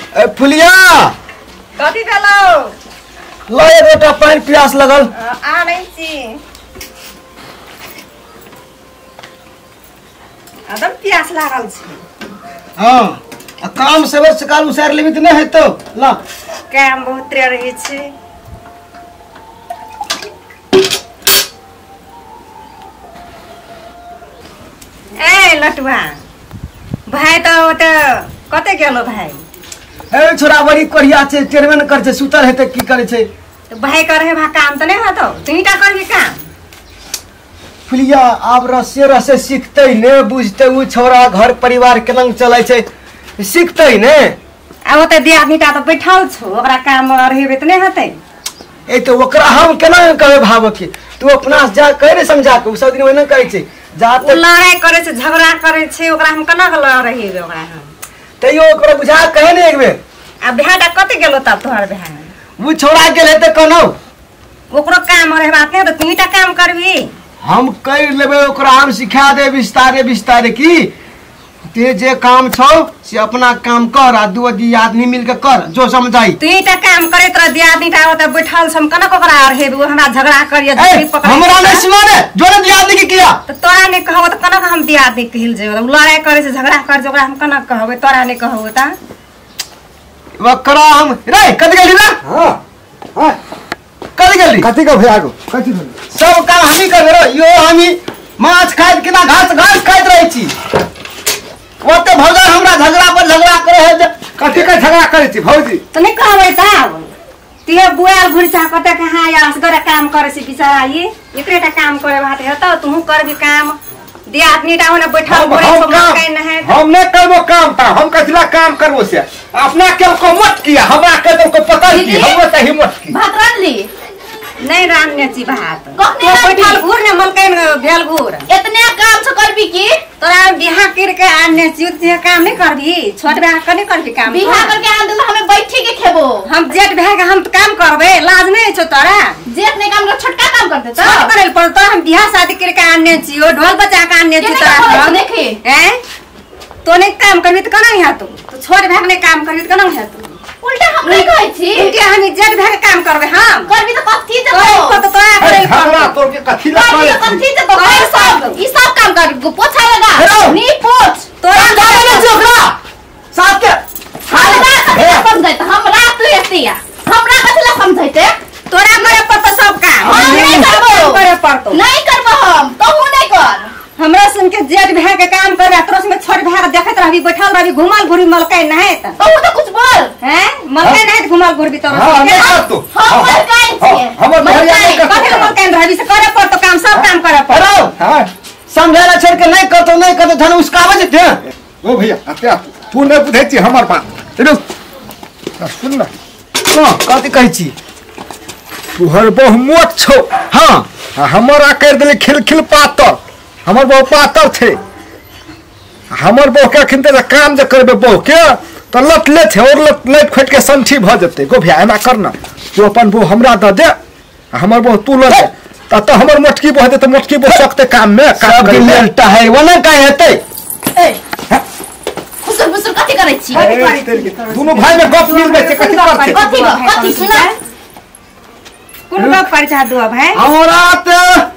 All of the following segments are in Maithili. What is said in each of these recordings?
ए फुलिया कथी भेलौ? ल एक गोटा पानि प्यास लगल। आनै छी। एकदम प्यास लागल छै। हां आ काम सबेर सकाल उसार लेबी त नै हेतौ। ल काम बहुत रहै छै। ए लटुआ भाई त ओते कते गेलो भाई? ए छोरा बड़ी कोढ़िया छै, टेरबे न कर छै, सुतल हेतै की करै छै? त भाई करे भा काम त नै होतौ, तुही टा करबी काम। फुलिया आब रसे रसे सीखतै ने, बुझतै उ छोरा घर परिवार केना चलै छै, सीखतै ने। आ ओते दियादनी टा त बैठल छौ, ओकरा काम रहेबे त नै हेतै। ए त ओकरा हम केना कहबै भाव के, तू अपना से जा कह रे समझा के, उ सब दिन ओहिना कहै छै। जा त लड़ाई करै छै, झगड़ा करै छै, ओकरा हम केना के लड़ेबै ओकरा हम? तैयो ओकरा बुझा कहे ने एक बेर। आ भाटा कते गेलो तब तोहर भाय? उ छोरा गेल हेतै कनौ, ओकरो काम रहबाक नै त तुही टा काम करबी। हम कर लेबै ओकरा, हम सिखा दे विस्तारे विस्तारे की ते जे काम छौ से अपना काम कर आ दू आदमी मिल के कर जो समझाई। तुही टा काम करैत रह, दियादनी टा ओतऽ बैठल छम, केना ओकरा रहेबी? उ हमरा झगड़ा करिया झगड़ी पकड़ हमरा नै सुना रे, जो ने दियादनी के किया त तोरा नै कहबो त केना हम दियादनी कहिल जेबै? उ लड़ाई करै छै, झगड़ा करै छै, ओकरा हम केना कहबै? तोरा नै कहबो त ओकरा हम रे कत गेली ना? हां हां कत गेली? कथि के भैया गो कथि भेल? सब काम हमी कर रो, यो हमी माछ खाइत केना घास घास खाइत रहै छी। ओते भौजा हमरा झगड़ा पर झगड़ा करे है। कथि के झगड़ा करै छी भौजी? त नै कहबै तब ते बुआल घुरि चा कते कहाँ या असगरे काम करै छी बिचारा, ई एकरे टा काम करे बात हेतौ, तुहू करबी काम। दियादनी टा ओने बैठल घुरै छौ, मकै नै। हम नै करबो काम ता, हम कथिला काम करबो से? अपना के को मत किया, हमरा के को पता की हमरो त हिम्मत की। भात रांधली? नहीं रांधने छी भात। तो बैठल घूर ने मलकैन भेल घूर। एतने काम छ करबी की? तोरा बियाह कर के आनने छी, ते काम नहीं करबी? छोट भाई के नहीं करबी काम? बियाह करके आन देल हमें बैठी के खेबो। हम जेठ भाई के हम काम करबे, लाज नहीं छौ तोरा? जेठ नहीं काम कर, छोटका काम कर देतो। छोट करे पड़तो, हम बियाह शादी कर के आनने छी, ढोल बजा के आनने छी तोरा। देखी हैं तो नहीं काम करबी त केना हेतौ? तो छोट भाई के नहीं काम करबी त केना हेतौ? उल्टा हम नहीं कहै छी। उल्टा हम जेठ भाई के काम करबे, हम करबी त कथि जेतौ? त तोरा करे झगड़ा तोर के कथि ला करे? कथि जेतौ? सब ई सब काम कर, पोछा लगा नी पोछ तोरा जाबे ने छी ओकरा साथ के हमरा कथि समझैत? हमरा तू एतिया हमरा कथि ला समझैते? तोरा करे पड़तो सब काम। हम नहीं करबो, करे पड़तो। नहीं करबो हम, तोहू नहीं कर। हमरा सुन के जेठ भाई के काम करबे, तोरा संगे छोट भाई के देखैत रहबी, बैठल रहबी, घुमल घुरी मलकै नहीं त तोहू त कुछ बोल। हैं मलकै नहीं त घुमल घुरबी तोरा। हां नहीं करतो। हम मलकै छी, हमर भैया नहीं करतो। कथि मलकै रहबी से करे पड़तो काम, सब काम करे पड़तो। हां समझाला छोड़ के नहीं करतो, नहीं करतो धन उसकावे जेते। ओ भैया अते तू नहीं बुझै छी हमर बात। रुक सुन न, हां कथि कहै छी? तोहर बहु मोट छौ। हां हमरा कर देले खिलखिल पातर, हमर बहु पातर छै। हमर बहु के अखन तऽ काम जे करबे बहु के त लत ले छै और लत लत खोट के संठी भ जेतै। गो भैया एना कर न, तू अपन बहु हमरा the they, हमर बहु तू ल दे, त हमर मोटकी बहु दे त मोटकी बहु सकते काम में काम सब दिन लेलटा है ओना काहे हेतै? ए खुसुर फुसुर कथि करै छी? दुनू भाई में गप मिल छै, कथि करते? कथि कथि सुना कोन गप करै छ दुआ भाई? हमरा त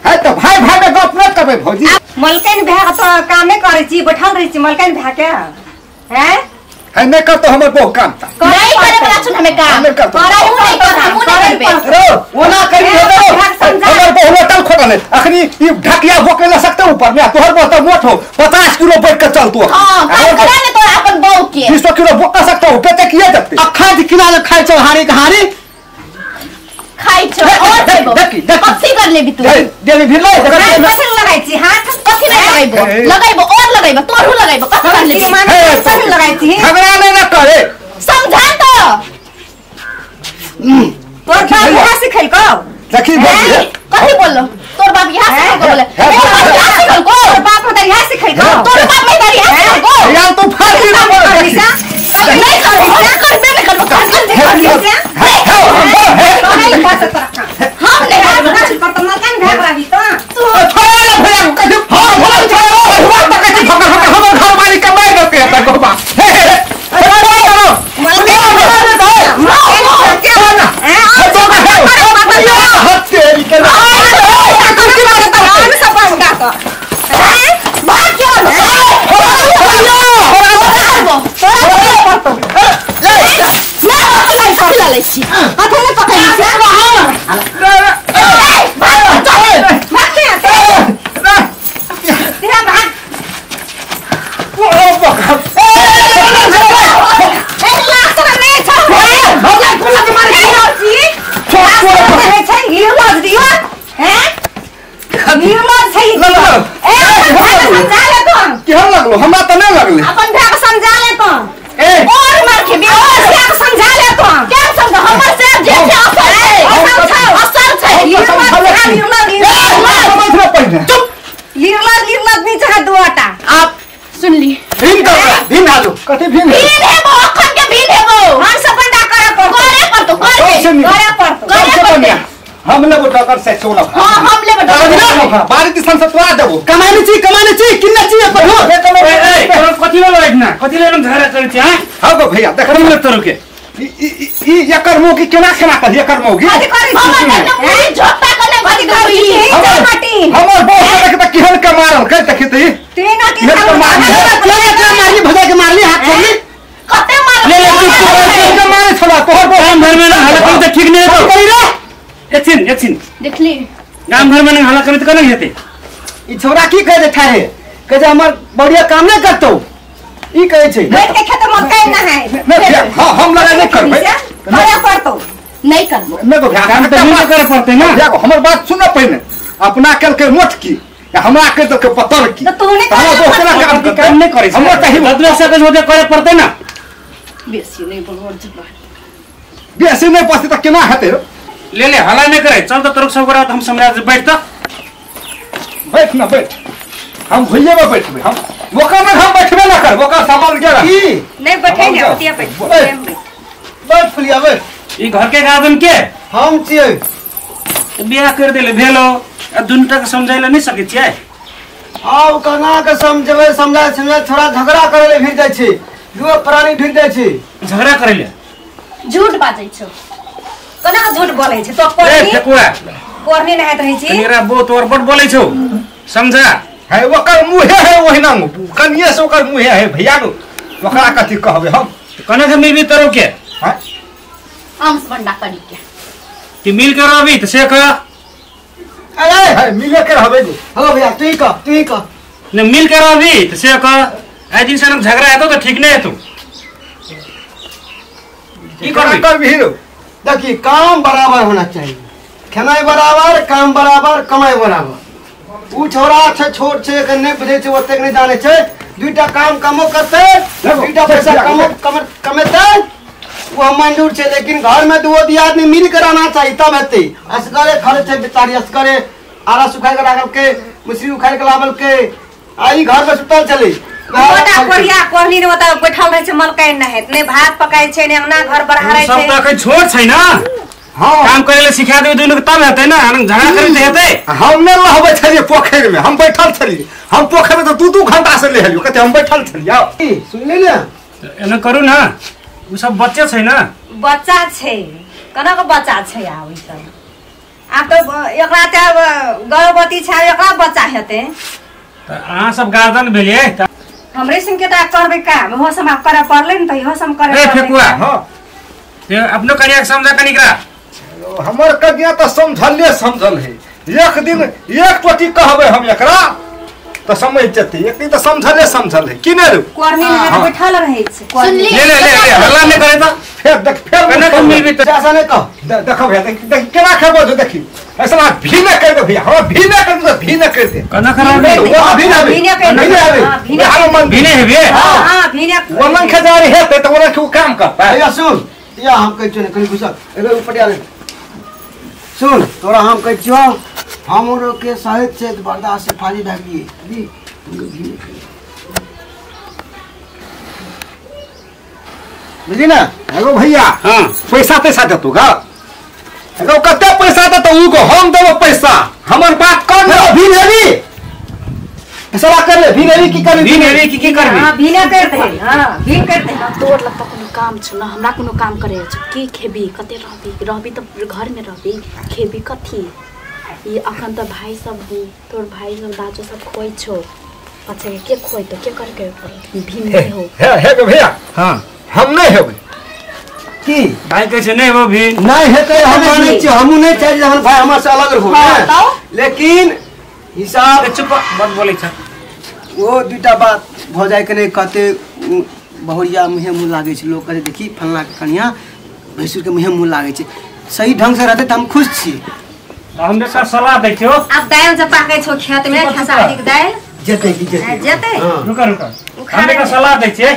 है त भाई भाई में गप न करबै भौजी। मलकैन भाई त काम नै करै छी, बैठल रहै छी मलकैन भाई के। हैं है नहीं करतो हमर बहु काम ता नहीं करे वाला छन हमें काम नहीं करतो। तोहू नहीं कर, हमहू नहीं करबे। रो ओना करी हेतौ हमर बहु लटल खोदल अखनी ई ढकिया भोके ल सकते ऊपर में, तोहर बहु त मोट हो 50 किलो बैठ के चल तू। हां काम करा ने तोरा अपन बहु के 200 किलो भोका सकते हो पेटे किया जते? आ खाद किना ले खाइ छौ हारी के हारी खाइ छौ और देबो। देखी कथि कर लेबी तू? देबी भिरलै कथि लगाइ छी हाथ? कथि नहीं लगाइबो? लगाइबो और लगाइबो, तोरू लगाइबो, कथि कर लेबी? कथि लगाइ छी? झगड़ा नहीं न करे, समझा त तोर बाप यहाँ सिखैलकौ? देखी भौजी कथि बोललो? तोर बाप यहाँ सिखैलकौ बोले? यहाँ सिखैलकौ? तोर बाप में यहाँ सिखैलकौ? तोर बाप में यहाँ सिखैलकौ? यार तू फालतू ना बोल। नहीं करबो, हम करबे नहीं करबो, कर नहीं करबो। हम नहीं करबो। करतो मलकैन भाग रही त तू छोड़ भैया कथि हां बोल छोड़ हुआ त कथि फकर फकर हमर घर वाली कमाई करते त गोबा तो ए और मार खेबी और से समझा ले तो क्या समझा हमर से जे छै असर छै असर छै समझ पहिने चुप लिरला लिरला नहीं चाह दुआटा आप सुन ली भीन कर भीन हालो कथि भीन भीन हेबो अखन के भीन हेबो हम सब बंदा करे पर करे पर तो करे करे पर करे हम लेबो डकर से सोना हां हम लेबो डकर बारी दिसन से तोरा देबो कमाने छी किन्ना छी अपन हो ए ए तोर कथि ले बैठना कथि ले झगड़ा करै छी हां हां गो भैया देख कथि ले तोर के ई एकर मौगी केना केना कर एकर मौगी कथि करै छी झोटा कने कथि करै छी हमर बहू के देख त केहन के मारल के देखि त तीन की मारली भजा के मारली हाथ छोड़ली कते मारल ले ले के मारे छला तोहर बहू गाम घर में ना हल्ला करू त ठीक नहीं हेतौ करी रे एकछिन एकछिन देखली गाम घर में ना हल्ला करू त केना हेतै ई छोरा की कह दे ठाहे कह जे हमर बढ़िया काम नहीं करतौ ई कहै छै बैठ के खेत मकई ना है नहीं हां हम लगा नहीं करबै करे पड़तौ नहीं करबो नहीं गो भैया काम त नहीं करे पड़तै ना भैया हमर बात सुन पहिने अपना कल के मोट की हमरा के तो के पतर की त तू नहीं हमरा दोसरा काम काम नहीं करै हमरा चाही बदला से कुछ होते करे पड़तै ना बेसी नहीं बोलबो जबा बेसी नहीं पछी त केना हेतै ले ले हल्ला नहीं करे चल त तोर सब गोरा हम समझा बैठ त बैठ ना बैठ हम भुइये में बैठबे हम ओकर में हम बैठबे ना करब ओकर सामान गेल की नहीं बैठे ने ओतिया बैठ बैठ फुलिया बैठ ई घर के गार्जियन के हम छियै बियाह कर देले भेलो आ दुनटा के समझाइला नहीं सकै छियै आब कना के समझबै समझा समझा थोड़ा झगड़ा करे ले भिड़ जाइ छै दुओ प्राणी भिड़ जाइ छै झगड़ा करे ले झूठ बाजै छौ कना झूठ बोलै छै तो ए ठेकुआ कोरनी नहाइत रहै छी मेरा बो तोर बड बोलै छौ समझा है ओकर मुहे है ओहिना कनिए से ओकर मुहे है भैया नु ओकरा कथि कहबे हम कना के मिलबी तोरो के हां अंश बंडा करी के कि मिल के रहबी त से कह अरे है मिले के रहबे गो हेलो भैया तू ही कह तू ही कह न मिल के रहबी त से कह आइ दिन से झगड़ा हेतौ त ठीक नहीं हेतौ की करबी करबी रो देखिए काम बराबर होना चाहिए खेनाइ बराबर काम बराबर कमाई बराबर उ छोरा छै छोट छै एखन नहि बुझै छै ओतेक नहि जानै छै दुईटा काम कमो करतै दुईटा पैसा कमो कमेतै वो मंजूर छै लेकिन घर में दुओ दियादनी मिल के रहना चाहिए तब हेतै असगरे खर्च छै बेचारी असगरे आरा सुखाइ के राखल के मछली उखाड़ के लावल के आ ई घर में सुतल छलै गोटा कोरिया कोहनी ने ओतऽ बैठल रहै छै मलकाइन नहाइत नहि भात पकाइ छै नहि अंगना घर बरहारै सब छै त अखन छोट छै ना हां काम करे ले सिखा देबे दुनू के तब हेतै ना झगड़ा करे त हेतै हम ने लहबै छलियै पोखरि में हम बैठल छलियै हम पोखरि में त 2-2 घंटा से लेहलियो कते हम बैठल छलियै सुनली ने एना करू ना उ सब बच्चे छै ना बच्चा छै कना के बच्चा छै आब ई सब आब त एकरा त गर्भवती छै एकरा बच्चा हेतै त अहाँ सब गार्जियन भेलियै हमरे संग के त करबै काम हो सब करे पड़लै ने त इहो सब करे ए फेकुआ हां ते अपनो कनिया के समझा कनिकरा हमर कनिया त समझले समझल है एक दिन एक टोटी कहबै हम एकरा त समझ जतै एक दिन त समझले समझल है की ने रे कोरनी में बैठल रहै छै सुनली ले ले ले ले हल्ला नहीं करे त फेर देख फेर कना के मिलबी त ऐसा नहीं कह देखो भैया देख केना खेबो जो देखी ऐसा भी न कर दे भैया हमरा भी न कर दे भी न कर दे कना खराब वो भी न भी न कर भी न आवे हां मन भी नहीं हेबे हां हां भी न वलन खजारी हेतै त ओरा के काम करतै भैया सुन या हम कहै छियौ ने कनि घुसा एगो ऊपर आ सुन तोरा हम कहै छियौ हमरो के सहित छै बर्दाश्त से फाजी भए गेलियै बुझली ना हेलो भैया हां पैसा तैसा देतौ गा एगो कते पैसा देतौ उ को हम देबो पैसा हमर बात कर ना भी लेबी पैसा कर ले भी लेबी की करबी भी लेबी की की करबी हां भी ना करते हां भी करते तोर लगता कोनो काम छ ना हमरा कोनो काम करे छ की खेबी कते रहबी रहबी त घर में रहबी खेबी कथी ई अखन त भाई सब भी तोर भाई सब दाजो सब खोइ छो अच्छा के खोइ तो के करके भी नहीं हो हे हे भैया हां हम नहीं हेबै की भाई कहै छै नहीं हो भी नहीं हेतै हम मानै छी हमहु नहीं चाहै जे हमर भाई हमरा से अलग रहो लेकिन हिसाब चुप मत बोलै छ वो दुईटा बात भ जाय के नहीं कते बहुरिया मुहे मुँह लागै छै लोग कहै देखी फलना के कनिया भैंसुर के मुहे मुँह लागै छै सही ढंग से रहतै त हम खुश छी हमरे का सलाह दै छियो आब दाल जे पाकै छौ खेत में खेसारी के दाल जेतै की जेतै जेतै रुका रुका हमरे का सलाह दै छियै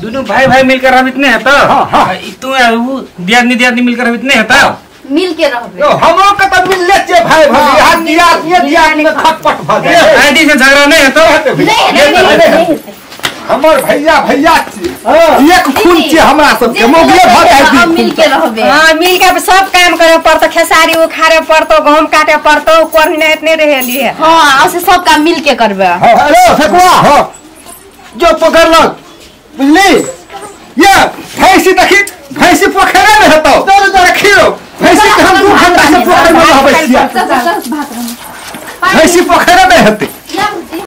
दोनों भाई भाई मिलकर हम इतने हेतौ। हां तू उ दियादनी दियादनी मिलकर हम इतने हेतौ, मिल के रहबे। हमरो के त मिलले छे भाई भाई, हां दियादनी दियादनी में खटपट भ जाय, आईडी से झगड़ा नहीं हेतौ। नहीं हमर भैया भैया छी, एक खून छी हमरा सब के, मोगले भ जाय हम मिल के रहबे। हां मिल के सब काम करे पड़तो, खेसारी उखाड़े पड़तो, गहूम काटे पड़तो, कोरनी नहीं इतने रहेली है। हां से सब काम मिल के करबे। अरे फेकुआ हां जो पकड़ लग बुझली, ये भैंसी देखी, भैंसी पोखरे में हेतौ, देखियो भैंसी के हम 2 घंटा से पोखर में रहबै छियै, भैंसी पोखरे में हेतै।